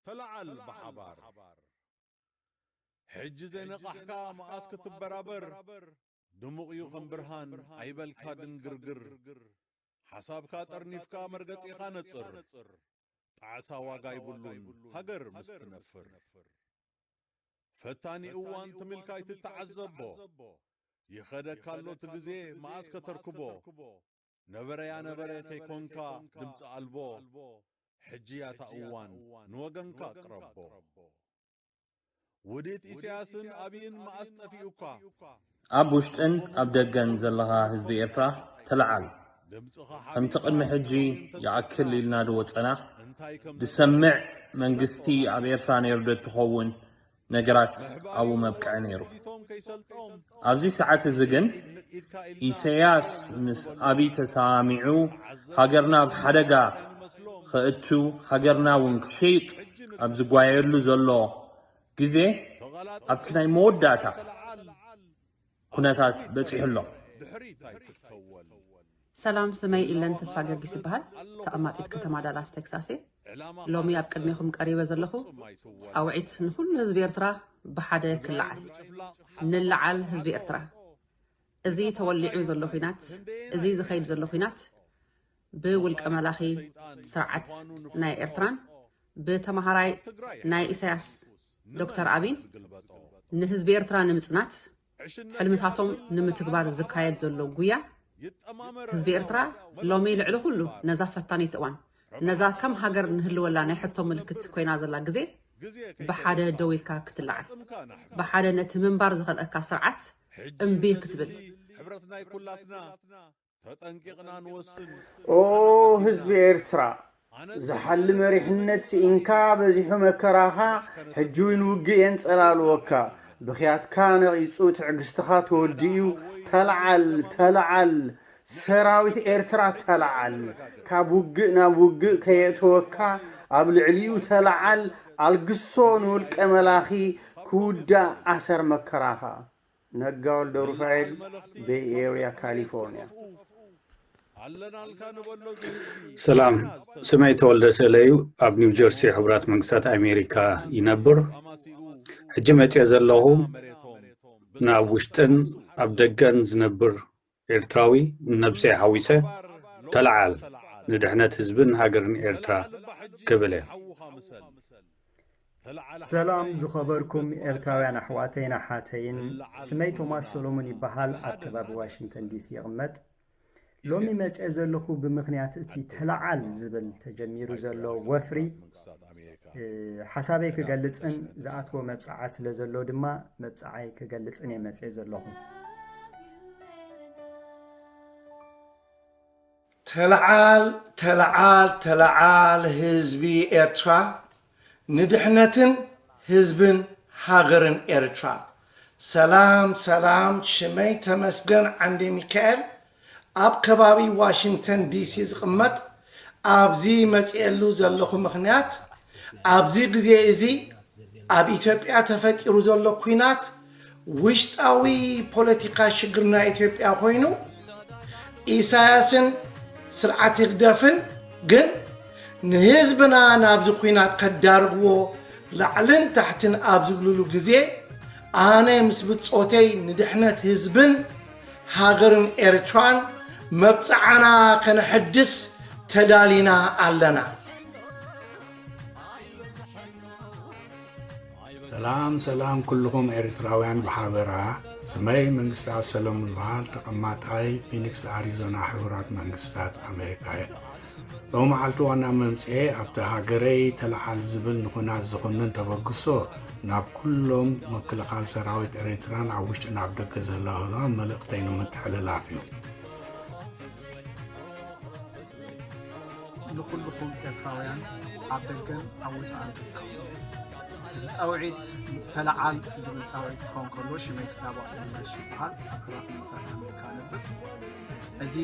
ተለዓል ብሓባር። ሕጂ ዘይነቓሕካ መኣስ ክትበራበር፣ ድሙቕ እዩ ከም ብርሃን ኣይበልካ ድንግርግር። ሓሳብካ ጠርኒፍካ መርገጺኻ ነጽር። ጣዕሳ ዋጋ ይብሉን ሃገር ምስ ትነፍር። ፈታኒ እዋን ትም ኢልካ ኣይትተዓዘቦ። ይኸደካ ኣሎ እቲ ግዜ መኣስ ከተርክቦ። ነበረያ ነበረ ከይኮንካ ድምፂ ኣልቦ። ሕጂ ያታ እዋን ንወገንካ ቅረቦ። ውዲት ኢሳያስን ኣብይን መኣስ ጠፊኡካ? ኣብ ውሽጥን ኣብ ደገን ዘለኻ ህዝቢ ኤርትራ ተለዓል። ከምቲ ቅድሚ ሕጂ ይኣክል ኢልና ዝወጸና ዝሰምዕ መንግስቲ ኣብ ኤርትራ ነይሩ ዶ ትኸውን? ነገራት ኣብኡ መብቅዐ ነይሩ። ኣብዚ ሰዓት እዚ ግን ኢሳያስ ምስ ኣብይ ተሰማሚዑ ሃገርና ኣብ ሓደጋ ከእቱ፣ ሃገርና እውን ክሸይጥ ኣብ ዝጓየሉ ዘሎ ግዜ ኣብቲ ናይ መወዳእታ ኩነታት በጺሑ ኣሎ። ሰላም፣ ስመይ ኢለን ተስፋ ገርጊስ ይበሃል። ተቐማጢት ከተማ ዳላስ ቴክሳስ እየ። ሎሚ ኣብ ቅድሜኹም ቀሪበ ዘለኹ ጻውዒት ንኹሉ ህዝቢ ኤርትራ ብሓደ ክለዓል። ንለዓል ህዝቢ ኤርትራ። እዚ ተወሊዑ ዘሎ ኹናት፣ እዚ ዝኸይድ ዘሎ ኹናት ብውልቀ መላኺ ስርዓት ናይ ኤርትራን ብተመሃራይ ናይ ኢሳያስ ዶክተር ኣቢን ንህዝቢ ኤርትራ ንምጽናት ሕልምታቶም ንምትግባር ዝካየድ ዘሎ ጉያ ህዝቢ ኤርትራ ሎሚ ልዕሊ ኩሉ ነዛ ፈታኒት እዋን ነዛ ከም ሃገር ንህልወላ ናይ ሕቶ ምልክት ኮይና ዘላ ግዜ ብሓደ ደው ኢልካ ክትለዓል ብሓደ ነቲ ምንባር ዝኸልአካ ስርዓት እምቢ ክትብል ሕብረት ናይ ኩላትና ተጠንቂቕና ንወስን ኦ ህዝቢ ኤርትራ ዝሓሊ መሪሕነት ስኢንካ በዚሑ መከራኻ ሕጂ እውን ውግእ የንጸላልወካ ብኽያትካ ነቒጹ ትዕግስትኻ ተወዲኡ ተለዓል ተለዓል ሰራዊት ኤርትራ ተለዓል ካብ ውግእ ናብ ውግእ ከየእተወካ ኣብ ልዕሊኡ ተለዓል ኣልግሶ ንውልቀ መላኺ ክውዳእ ኣሰር መከራኻ ነጋ ወልደሩፋኤል ቤይ ኤርያ ካሊፎርኒያ ሰላም፣ ስመይ ተወልደ ሰለዩ ኣብ ኒው ጀርሲ ሕቡራት መንግስታት ኣሜሪካ ይነብር። ሕጂ መፅየ ዘለኹ ናብ ውሽጥን ኣብ ደገን ዝነብር ኤርትራዊ ንነብሰይ ሓዊሰ ተለዓል ንድሕነት ህዝብን ሃገርን ኤርትራ ክብል እየ። ሰላም ዝኸበርኩም ኤርትራውያን ኣሕዋተይን ኣሓተይን፣ ስመይ ቶማስ ሶሎሞን ይበሃል። ኣብ ከባቢ ዋሽንግተን ዲሲ ይቕመጥ። ሎሚ መፅአ ዘለኹ ብምኽንያት እቲ ተለዓል ዝብል ተጀሚሩ ዘሎ ወፍሪ ሓሳበይ ክገልፅን ዝኣትዎ መብፅዓ ስለ ዘሎ ድማ መብፅዓይ ክገልፅን እየ መፅአ ዘለኹ። ተለዓል ተለዓል ተለዓል ህዝቢ ኤርትራ ንድሕነትን ህዝብን ሃገርን ኤርትራ። ሰላም ሰላም ሽመይ ተመስገን ዓንደ ሚካኤል ኣብ ከባቢ ዋሽንግተን ዲሲ ዝቕመጥ ኣብዚ መፅኤሉ ዘለኹ ምኽንያት ኣብዚ ግዜ እዚ ኣብ ኢትዮጵያ ተፈጢሩ ዘሎ ኲናት ውሽጣዊ ፖለቲካ ሽግር ናይ ኢትዮጵያ ኮይኑ ኢሳያስን ስርዓት ህግደፍን ግን ንህዝብና ናብዚ ኲናት ከዳርግዎ ላዕልን ታሕትን ኣብ ዝብልሉ ግዜ ኣነ ምስ ብጾተይ ንድሕነት ህዝብን ሃገርን ኤርትራን መብጽዓና ከነሐድስ ተዳሊና ኣለና። ሰላም ሰላም ኩልኹም ኤርትራውያን ብሓበራ። ስመይ መንግስታኣብ ሰለሙን ይበሃል፣ ተቐማጣይ ፊኒክስ ኣሪዞና ሕቡራት መንግስታት ኣሜሪካ እየ። ሎሚ መዓልቲ ዋና መምጽኤ ኣብቲ ሃገረይ ተለዓል ዝብል ንኹናት ዝኹንን ተበግሶ ናብ ኩሎም ምክልኻል ሰራዊት ኤርትራን ኣብ ውሽጥን ኣብ ደገ ዘለኹ መልእኽተይ ንምትሕልላፍ እዩ። ንኹልኹም ኤርትራውያን ኣብ ደገን ኣብ ወጻእን ትርከቡ፣ እዚ ጻውዒት ተለዓል ዝብል ጻውዒት ክኸውን ከሎ ሽመይ ተጋባእ ሰለማሽ ይበሃል። ኣብ ክራት መንግስታት ኣሜሪካ እነብር። እዚ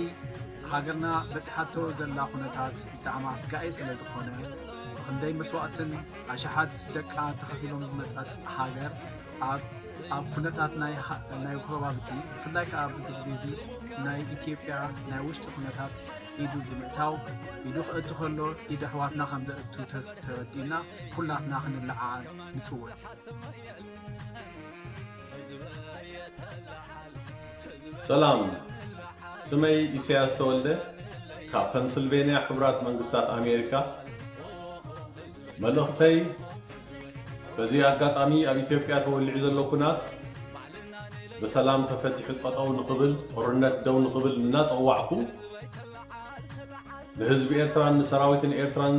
ሃገርና በጺሓቶ ዘላ ኩነታት ብጣዕሚ ኣስጋኢ ስለ ዝኾነ ብኽንደይ መስዋእትን ኣሽሓት ደቃ ተኸፊሎም ዝመጸት ሃገር ኣብ ኣብ ኩነታት ናይ ሃ- ናይ ጎረባብቲ፣ ብፍላይ ከኣ ኣብዚ ግዜ እዚ ናይ ኢትዮጵያ ናይ ውሽጢ ኩነታት ኢዱ ብምእታው፣ ኢዱ ክእቱ ከሎ ኢድ ኣሕዋትና ከም ዘእቱ ተ- ተረዲእና ኩላትና ክንለዓዓል ንጽውዕ። ሰላም፣ ስመይ ኢሳያስ ተወልደ ካብ ፐንስልቬንያ ሕቡራት መንግስታት ኣሜሪካ። መልእኽተይ በዚ ኣጋጣሚ ኣብ ኢትዮጵያ ተወሊዑ ዘሎ ኩናት ብሰላም ተፈቲሑ ጠጠው ንኽብል፣ ጦርነት ደው ንኽብል እናጸዋዕኩ፣ ንህዝቢ ኤርትራን ንሰራዊትን ኤርትራን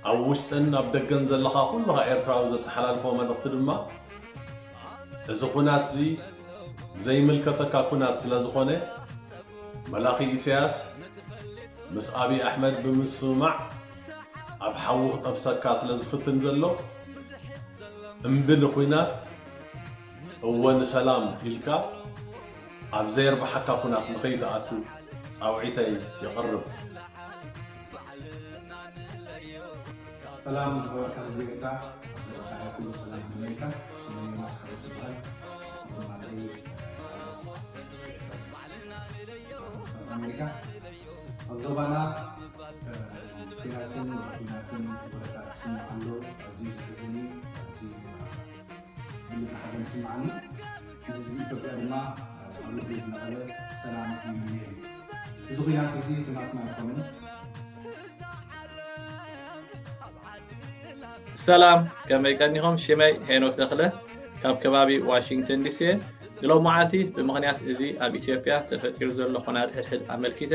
ኣብ ውሽጥን ኣብ ደገን ዘለኻ ኩልኻ ኤርትራዊ ዘተሓላልፎ መልእኽቲ ድማ፣ እዚ ኩናት እዚ ዘይምልከተካ ኩናት ስለ ዝኾነ፣ መላኺ ኢሳያስ ምስ ኣብይ ኣሕመድ ብምስምማዕ ኣብ ሓዊ ክጠብሰካ ስለ ዝፍትን ዘሎ፣ እምቢ ንኹናት እወ ንሰላም ኢልካ ኣብ ዘየርብሓካ ኩናት ንኸይትኣቱ ጻውዒተይ የቕርብ። ሰላም ዝኸበርካ ህዝቢ ኤርትራ፣ ኣብ ኩሉ ሰላም ይመነየልካ። ስመይ ዮናስ ሓጎስ ይበሃል። ኩሉ ማለተይ ኣሜሪካ ኣብ ዞባና ኩናትን ኩናትን ወረታት ይስማዕ ኣሎ። ኣዝዩ ዘሕዝን እዩ። ኣዝዩ ብልቢ ሓዘን ይስምዓኒ። ንህዝቢ ኢትዮጵያ ድማ ኣብ ልቢ ዝነቐለ ሰላም ይምነየሉ። እዚ ኩናት እዚ ኩናትና ኣይኮነን። ሰላም፣ ከመይ ቀኒኹም? ሽመይ ሄኖክ ተኽለ ካብ ከባቢ ዋሽንግተን ዲሲ እየ። ንሎሚ መዓልቲ ብምኽንያት እዚ ኣብ ኢትዮጵያ ተፈጢሩ ዘሎ ኩናት ሕድሕድ ኣመልኪተ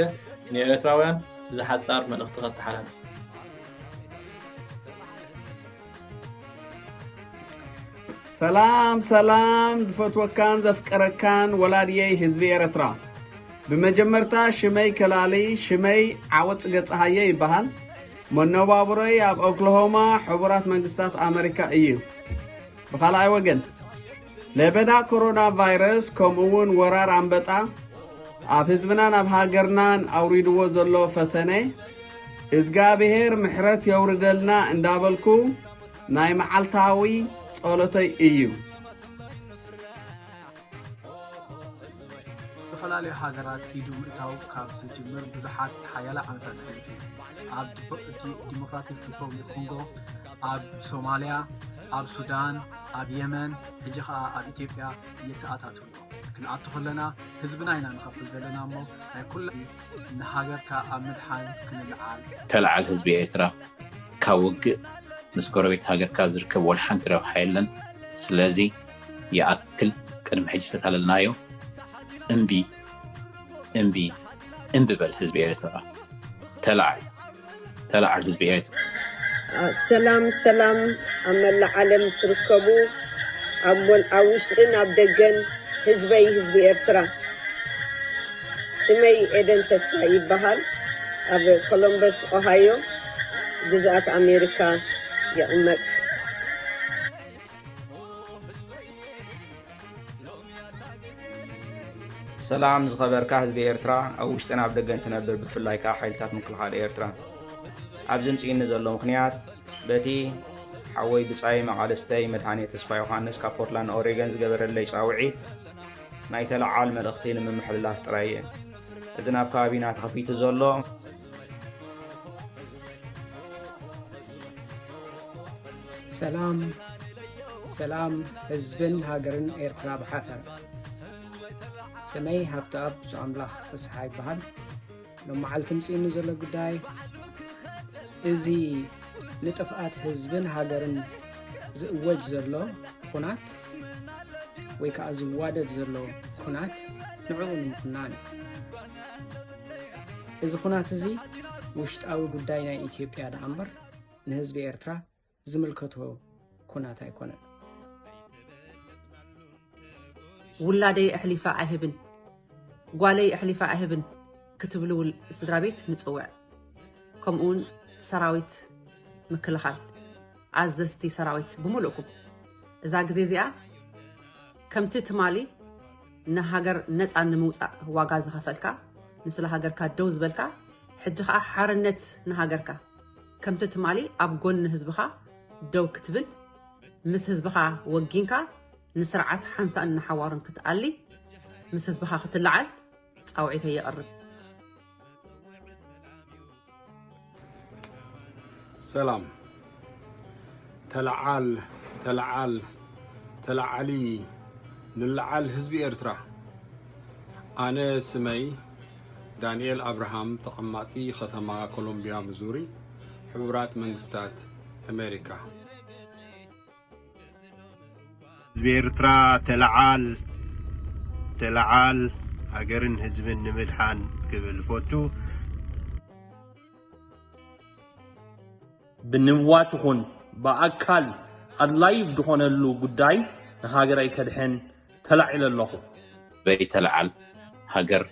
ንኤርትራውያን እዚ ሓጻር መልእኽቲ ከተሓላልፍ። ሰላም ሰላም ዝፈትወካን ዘፍቀረካን ወላድየይ ህዝቢ ኤረትራ። ብመጀመርታ ሽመይ ከላሊ ሽመይ ዓወጽ ገጽሃየ ይበሃል። መነባብሮይ ኣብ ኦክላሆማ ሕቡራት መንግስታት ኣመሪካ እዩ። ብኻልኣይ ወገን ለበዳ ኮሮና ቫይረስ ከምኡ እውን ወራር ኣንበጣ ኣብ ህዝብናን ኣብ ሃገርናን ኣውሪድዎ ዘሎ ፈተነ እዝጋብሄር ምሕረት የውርደልና እንዳበልኩ ናይ መዓልታዊ ጸሎተይ እዩ። ዝተፈላለዩ ሃገራት ኢዱ ምእታው ካብ ዝጅምር ብዙሓት ሓያለ ዓመታት ኣሕሊፉ እዩ። ኣብ ዲሞ- ዲ- ዲሞክራቲክ ሪፐብሊክ ኮንጎ፣ ኣብ ሶማልያ፣ ኣብ ሱዳን፣ ኣብ የመን፣ ሕጂ ኸኣ ኣብ ኢትዮጵያ ይተኣታቱ ኣሎ። ክንኣቱ ከለና ህዝብና ኢና ንኸፍል ዘለና እሞ ናይ ኩላ ንሃገርካ ኣብ ምድሓን ክንልዓል። ተለዓል ህዝቢ ኤርትራ፣ ካብ ውግእ ምስ ጎረቤት ሃገርካ ዝርከብ ወላ ሓንቲ ረብሓ የለን። ስለዚ ይኣክል ቅድሚ ሕጂ ዝተታለልናዮ እምቢ እምቢ እምቢ በል ህዝቢ ኤርትራ። ተለዓል ተለዓል ህዝቢ ኤርትራ። ሰላም ሰላም ኣብ መላእ ዓለም ትርከቡ ኣብ ጎን ኣብ ውሽጥን ኣብ ደገን ህዝበይ ህዝቢ ኤርትራ። ስመይ ኤደን ተስፋ ይበሃል። ኣብ ኮሎምበስ ኦሃዮ ግዝኣት ኣሜሪካ ይቕመጥ። ሰላም ዝኸበርካ ህዝቢ ኤርትራ፣ ኣብ ውሽጥን ኣብ ደገን ትነብር፣ ብፍላይ ከኣ ሓይልታት ምክልኻል ኤርትራ። ኣብዚ ምጽኢኒ ዘሎ ምኽንያት በቲ ሓወይ ብጻይ መቓልስተይ መድሃኔ ተስፋ ዮሃንስ ካብ ፖርትላንድ ኦሬገን ዝገበረለይ ጻውዒት ናይ ተለዓል መልእኽቲ ንምምሕልላፍ ጥራይ እየ። እዚ ናብ ከባቢና ተኸፊቱ ዘሎ ሰላም ሰላም ህዝብን ሃገርን ኤርትራ ብሓፈር። ስመይ ሃብተኣብ ብዙኣምላኽ ፍስሓ ይበሃል። ሎም መዓልቲ ምጽእኒ ዘሎ ጉዳይ እዚ ንጥፍኣት ህዝብን ሃገርን ዝእወጅ ዘሎ ኩናት ወይ ከዓ ዝዋደድ ዘሎ ኩናት ንዕኡ ንምኹናን እዩ። እዚ ኩናት እዚ ውሽጣዊ ጉዳይ ናይ ኢትዮጵያ ደኣ እምበር ንህዝቢ ኤርትራ ዝምልከቶ ኩናት ኣይኮነን። ውላደይ ኣሕሊፈ ኣይህብን፣ ጓለይ ኣሕሊፈ ኣይህብን ክትብሉ ውል- ስድራ ቤት ንጽውዕ። ከምኡውን ሰራዊት ምክልኻል፣ ኣዘዝቲ ሰራዊት ብምሉእኩም እዛ ግዜ እዚኣ ከምቲ ትማሊ ንሃገር ነፃ ንምውፃእ ዋጋ ዝኸፈልካ፣ ንስለ ሃገርካ ደው ዝበልካ፣ ሕጂ ኸዓ ሓርነት ንሃገርካ ከምቲ ትማሊ ኣብ ጎኒ ህዝብኻ ደው ክትብል፣ ምስ ህዝብኻ ወጊንካ ንስርዓት ሓንሳእን ንሓዋሩን ክትኣሊ፣ ምስ ህዝብኻ ክትለዓል ጻውዒተይ የቕርብ። ሰላም። ተለዓል፣ ተለዓል፣ ተለዓሊ፣ ንለዓል ህዝቢ ኤርትራ። ኣነ ስመይ ዳንኤል ኣብርሃም፣ ተቐማጢ ከተማ ኮሎምቢያ፣ ሚዙሪ፣ ሕቡራት መንግስታት ኣሜሪካ። ህዝቢ ኤርትራ ተለዓል፣ ተለዓል፣ ሃገርን ህዝብን ንምድሓን ክብል እፈቱ። ብንብዋት ይኹን ብኣካል ኣድላይ ብዝኾነሉ ጉዳይ ንሃገረይ ከድሕን ተላዒለ ኣለኹ። በይ ተለዓል፣ ሃገር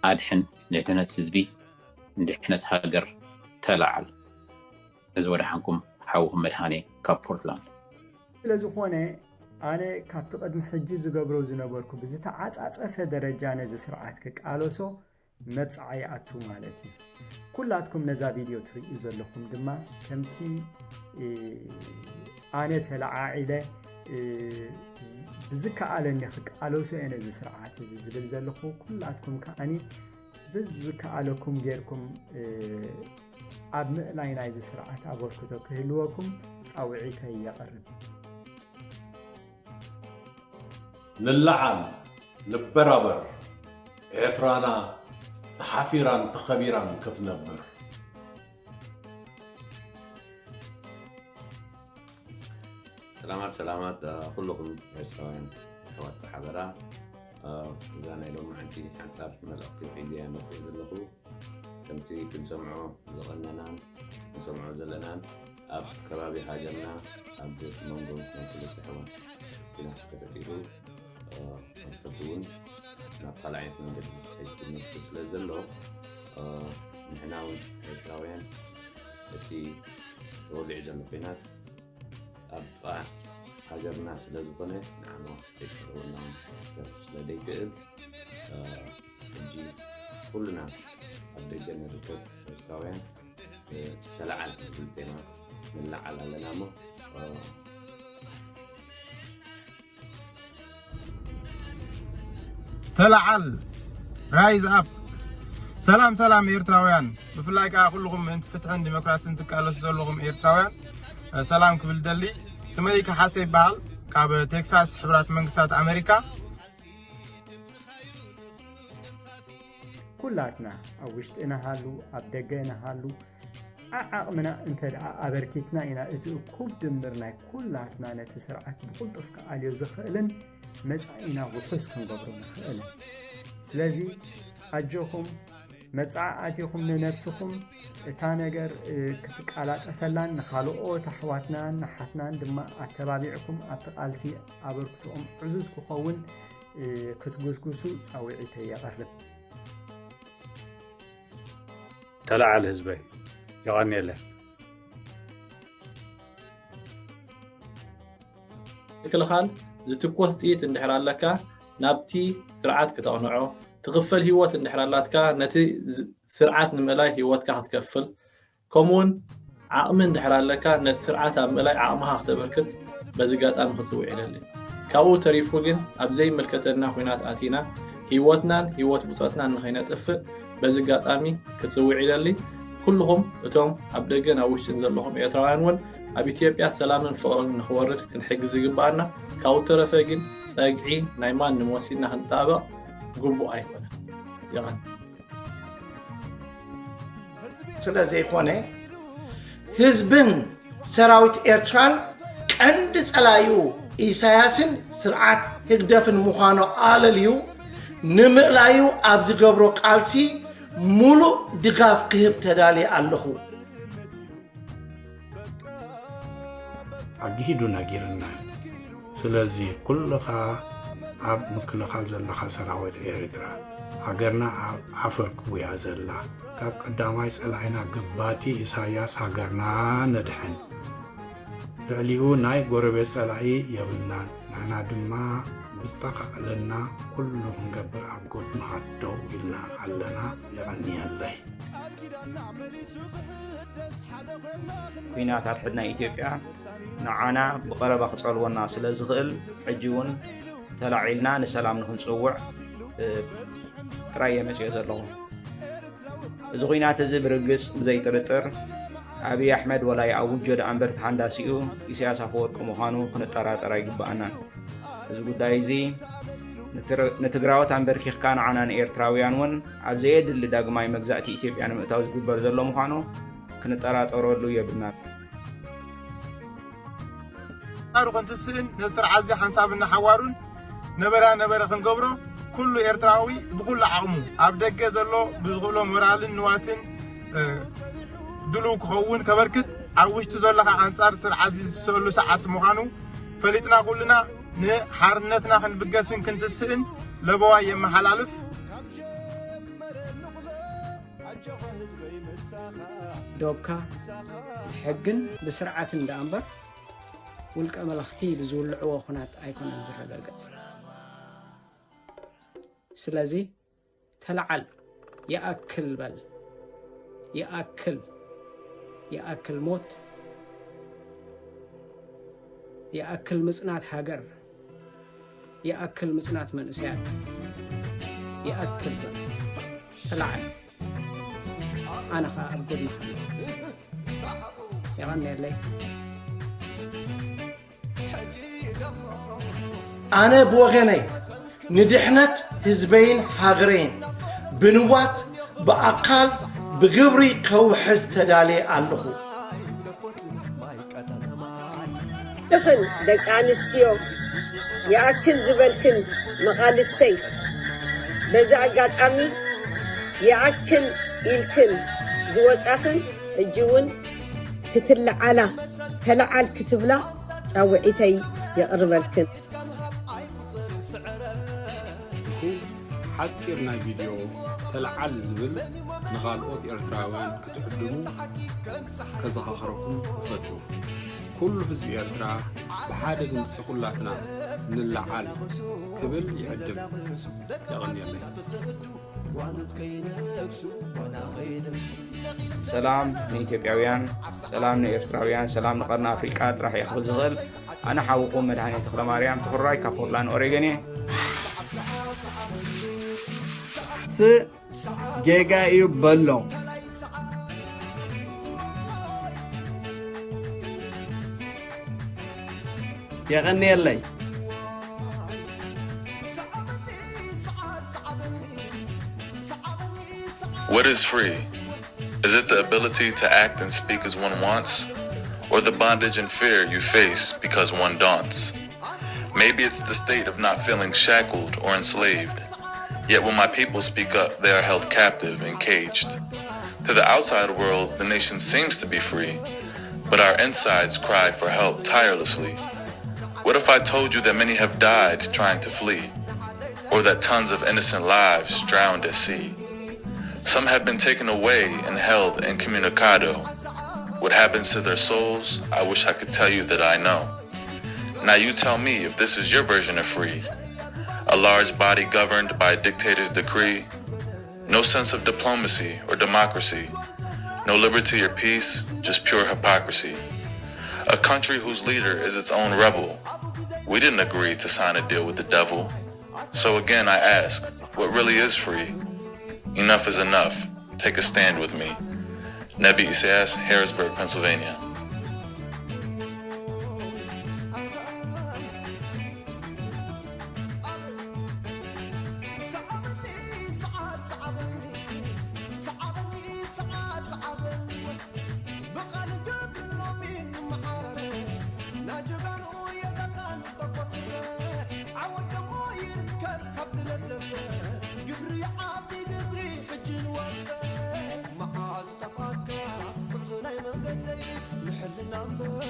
ኣድሕን፣ ንድሕነት ህዝቢ፣ ንድሕነት ሃገር ተለዓል። እዚ ወደሓንኩም ሓውኹም መድሃኔ ካብ ፖርትላንድ። ስለዝኾነ ኣነ ካብቲ ቅድሚ ሕጂ ዝገብሮ ዝነበርኩ ብዝተዓጻጸፈ ደረጃ ነዚ ስርዓት ክቃለሶ መብጽዓ ይኣቱ ማለት እዩ። ኩላትኩም ነዛ ቪድዮ ትርእዩ ዘለኹም ድማ ከምቲ ኣነ ተለዓዒለ ብዝከኣለኒ ክቃለሶ እየ ነዚ ስርዓት እዚ ዝብል ዘለኹ። ኩላትኩም ከዓኒ ዘዝከኣለኩም ጌርኩም ኣብ ምእላይ ናይዚ ስርዓት ኣበርክቶ ክህልወኩም ጻውዒተይ የቕርብ። ንለዓል፣ ንበራበር፣ ኤርትራና ተሓፊራን ተኸቢራን ክትነብር። ሰላማት ሰላማት ኩልኹም ኤርትራውያን ኣሕዋት ሓበራ። እዛ ናይ ሎማዓንቲ ሓንጻር መልእኽቲ ሒዘ እየ መጽእ ዘለኹ። ከምቲ ክንሰምዖ ዝቐነናን ንሰምዖ ዘለናን ኣብ ከባቢ ሃገርና ኣብ መንጎ ናይ ክልተ ኣሕዋት ኲናት ተፈጢሩ፣ ኣንፈቱ እውን ናብ ካልኣይነት መንገዲ ዝኸይድ ይመስል ስለ ዘሎ፣ ንሕና እውን ኤርትራውያን እቲ ተወሊዑ ዘሎ ኲናት ኣብ ጥቓ ሃገርና ስለ ዝኾነ ንዓና ዘይቀርበና ክተርፍ ስለ ዘይክእል፣ ሕጂ ኩልና ኣብ ደገ ንርከብ ኤርትራውያን ተለዓል ዝብል ቴማ ንለዓል ኣለና እሞ ተለዓል፣ ራይዝ ኣፕ። ሰላም ሰላም ኤርትራውያን፣ ብፍላይ ከኣ ኩልኹም ምእንቲ ፍትሕን ዲሞክራሲን ትቃለሱ ዘለኹም ኤርትራውያን ሰላም ክብል ደሊ። ስመይ ከሓሰ ይበሃል፣ ካብ ቴክሳስ ሕቡራት መንግስታት ኣሜሪካ። ኩላትና ኣብ ውሽጢ ንሃሉ ኣብ ደገ ንሃሉ ዓዓቕምና እንተ ደኣ ኣበርኪትና ኢና እቲ እኩብ ድምር ናይ ኩላትና ነቲ ስርዓት ብቕልጡፍ ክኣልዮ ዝኽእልን መጻኢና ውሑስ ክንገብሮ ንኽእልን። ስለዚ ኣጆኹም መብጽዓ ኣቲኹም ንነብስኹም እታ ነገር ክትቃላጠፈላን ንኻልኦት ኣሕዋትናን ኣሓትናን ድማ ኣተባቢዕኩም ኣብቲ ቃልሲ ኣበርክትኦም ዕዙዝ ክኸውን ክትጉስጉሱ ጻውዒተይ የቐርብ። ተለዓል ህዝበይ። የቐንየለይ። ምክልኻል ዝትኮስ ጥይት እንድሕር ኣለካ ናብቲ ስርዓት ክተቕንዖ፣ ትኽፈል ህይወት እንድሕር ኣላትካ ነቲ ስርዓት ንምእላይ ህይወትካ ክትከፍል፣ ከምኡውን ዓቕሚ እንድሕር ኣለካ ነቲ ስርዓት ኣብ ምእላይ ዓቕምኻ ክተበርክት በዚ ኣጋጣሚ ክጽውዕ ይደሊ። ካብኡ ተሪፉ ግን ኣብ ዘይምልከተና ኲናት ኣቲና ህይወትናን ህይወት ብጾትናን ንኸይነጥፍእ በዚ ኣጋጣሚ ክጽውዕ ይደሊ። ኩልኹም እቶም ኣብ ደገን ኣብ ውሽጥን ዘለኹም ኤርትራውያን እውን ኣብ ኢትዮጵያ ሰላምን ፍቕርን ንኽወርድ ክንሕግዝ ይግብኣና። ካብኡ ተረፈ ግን ጸግዒ ናይ ማንም ወሲድና ክንጣበቕ ግቡእ ኣይኮነን። የቐን ስለ ዘይኮነ ህዝብን ሰራዊት ኤርትራን ቀንዲ ጸላዩ ኢሳያስን ስርዓት ህግደፍን ምዃኑ ኣለልዩ ንምእላዩ ኣብ ዝገብሮ ቃልሲ ሙሉእ ድጋፍ ክህብ ተዳልየ ኣለኹ። ኣግሂዱ ነጊርና። ስለዚ ኩልኻ ኣብ ምክልኻል ዘለኻ ሰራዊት ኤርትራ፣ ሃገርና ኣብ ዓፈር ክውያ ዘላ፣ ካብ ቀዳማይ ጸላኢና ገባቲ ኢሳያስ ሃገርና ነድሕን። ልዕሊኡ ናይ ጎረቤት ጸላኢ የብልናን፣ ንሕና ድማ ዝተኻእለና ኩሉ ክንገብር ኣብ ጎድንኻ ደው ኢልና ኣለና። የቐንየለይ። ኲናት ኣድሕድ ናይ ኢትዮጵያ ንዓና ብቐረባ ክጸልወና ስለ ዝኽእል፣ ሕጂ እውን ተላዒልና ንሰላም ንኽንጽውዕ ጥራይ እየ መጺኦ ዘለኹ። እዚ ኲናት እዚ ብርግጽ ብዘይ ጥርጥር ኣብይ ኣሕመድ ወላ ይኣውጆ ደኣ እምበር ተሃንዳሲኡ ኢሳያስ ኣፈወርቂ ምዃኑ ክንጠራጠር ኣይግብኣናን። እዚ ጉዳይ እዚ ንትግራዎት ኣንበርኪኽካ ንዓና ንኤርትራውያን እውን ኣብ ዘየድሊ ዳግማይ መግዛእቲ ኢትዮጵያ ንምእታው ዝግበር ዘሎ ምዃኑ ክንጠራጠረሉ የብልናን። ሓሩ ክንትስእን ነዚ ስርዓት እዚ ሓንሳብን ንሓዋሩን ነበራ ነበረ ክንገብሮ ኩሉ ኤርትራዊ ብኩሉ ዓቕሙ ኣብ ደገ ዘሎ ብዝኽእሎ ሞራልን ንዋትን ድሉው ክኸውን ከበርክት ኣብ ውሽጢ ዘሎ ከዓ ኣንጻር ስርዓት እዚ ዝስእሉ ሰዓት ምዃኑ ፈሊጥና ኩልና ንሓርነትና ክንብገስን ክንትስእን ለበዋይ የመሓላልፍ። ዶብካ ብሕግን ብስርዓትን ደኣ እምበር ውልቀ መለኽቲ ብዝውልዕዎ ኹናት ኣይኮነን ዝረጋገጽ። ስለዚ ተለዓል፣ ይኣክል በል፣ ይኣክል፣ ይኣክል ሞት፣ ይኣክል ምጽናት ሃገር፣ ይኣክል ምጽናት መንእሰያት፣ ይኣክል በል፣ ተለዓል። ኣነ ኸኣ ኣብ ጎድንኻ ኣለኹ። የቐንየለይ። ኣነ ብወገነይ ንድሕነት ህዝበይን ሃገረይን ብንዋት ብኣካል ብግብሪ ከውሕዝ ተዳልየ ኣለኹ። ድኽን ደቂ ኣንስትዮ ይኣክል ዝበልክን መቓልስተይ፣ በዚ ኣጋጣሚ ይኣክል ኢልክን ዝወጻኽን ሕጂ እውን ክትለዓላ ተለዓል ክትብላ ጻውዒተይ የቕርበልክን። ሓጺር ናይ ቪድዮ ተለዓል ዝብል ንኻልኦት ኤርትራውያን ክትዕድሙ ከዘኻኽረኩም እፈቱ። ኩሉ ህዝቢ ኤርትራ ብሓደ ድምጺ ኩላትና ንለዓል ክብል ይዕድም። የቐንየለይ። ሰላም ንኢትዮጵያውያን፣ ሰላም ንኤርትራውያን፣ ሰላም ንቐርኒ ኣፍሪቃ ጥራሕ እየ ክብል ዝኽእል። ኣነ ሓውኹም መድሃኔ ተኽለማርያም ትኹራይ ካብ ፖርትላንድ ኦሬገን እየ። ስእ ጌጋ እዩ በሎ። የቐንየለይ። What is free? Is it the ability to act and speak as one wants? Or the bondage and fear you face because one daunts? Maybe it's the state of not feeling shackled or enslaved. Yet when my people speak up, they are held captive and caged. To the outside world, the nation seems to be free, but our insides cry for help tirelessly. What if I told you that many have died trying to flee, or that tons of innocent lives drowned at sea? Some have been taken away and held incommunicado. What happens to their souls, I wish I could tell you that I know. Now you tell me if this is your version of free. A large body governed by a dictator's decree. No sense of diplomacy or democracy. No liberty or peace, just pure hypocrisy. A country whose leader is its own rebel. We didn't agree to sign a deal with the devil. So again, I ask, what really is free? Enough is enough. Take a stand with me. Nebi Isaias, Harrisburg, Pennsylvania.